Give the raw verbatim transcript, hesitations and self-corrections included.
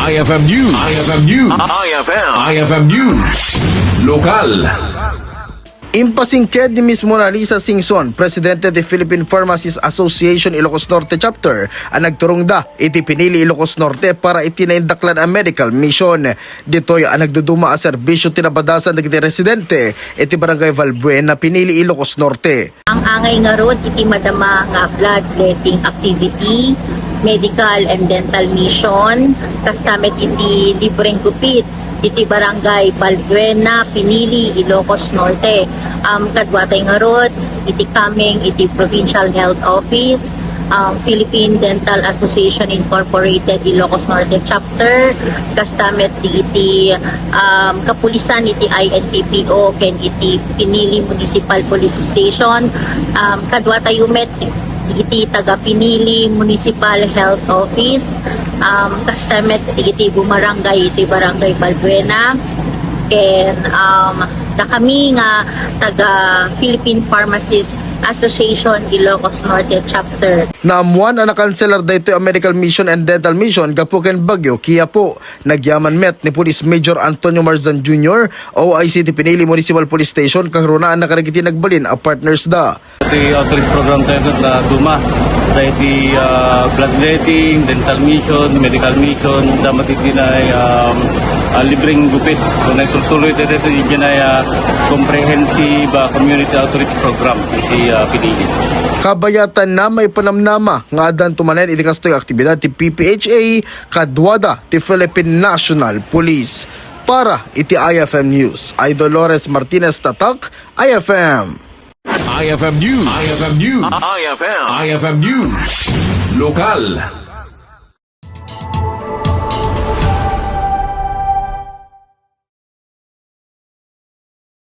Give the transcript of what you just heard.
I F M News. I F M News. I F M. I F M News. Lokal. Impasingked ni Miss Mona Lisa Singson, presidente ti Philippine Pharmacist Association Ilocos Norte Chapter, a nagturongda iti pinili Ilocos Norte para iti naindaklan a medical mission. Ditoy a nagduduma a serbisio ti nabadasan dagiti residente iti Barangay Valbuena, pinili Ilocos Norte. Ang angay ngarud iti madama nga bloodletting activity, medical and dental mission, kasta met iti libreng gupit iti Barangay Balbuena, Pinili, Ilocos Norte. Um, kaduatay ngarud iti coming iti Provincial Health Office, um, Philippine Dental Association Incorporated, Ilocos Norte Chapter, kasta met iti, um, kapulisan iti I N P P O ken iti Pinili Municipal Police Station. Um, kaduatayo met iti taga Pinili Municipal Health Office, um, kasta met iti bumarangay iti Barangay Balbuena. Ken, um, dakami nga taga Philippine Pharmacist Association Ilocos Norte Chapter. Naammuan a nakanselar daytoy a medical mission and dental mission gapu ken Bagyo Kiapo. Nagyaman met ni Police Major Antonio Marzan Junior, O I C ti Pinili Municipal Police Station, kangrunaan na kadagiti nagbalin a partners da. Ti outreach program tayo na duma. Tayo ti, ah, bloodletting, dental mission, medical mission, damat iti na, um, ah, libreng gupit. So, nagtuloy tayo iti na, ah, comprehensive, ah, community outreach program iti, ah, Pinili. Kabayatan na maipanamnama nga addan tumanen iti kastoy aktibidad ti P P H A kaduada ti Philippine National Police. Para iti I F M News, I Dolores Martinez Tatak, I F M. I F M News. I F M News. I F M. I F M News. Lokal.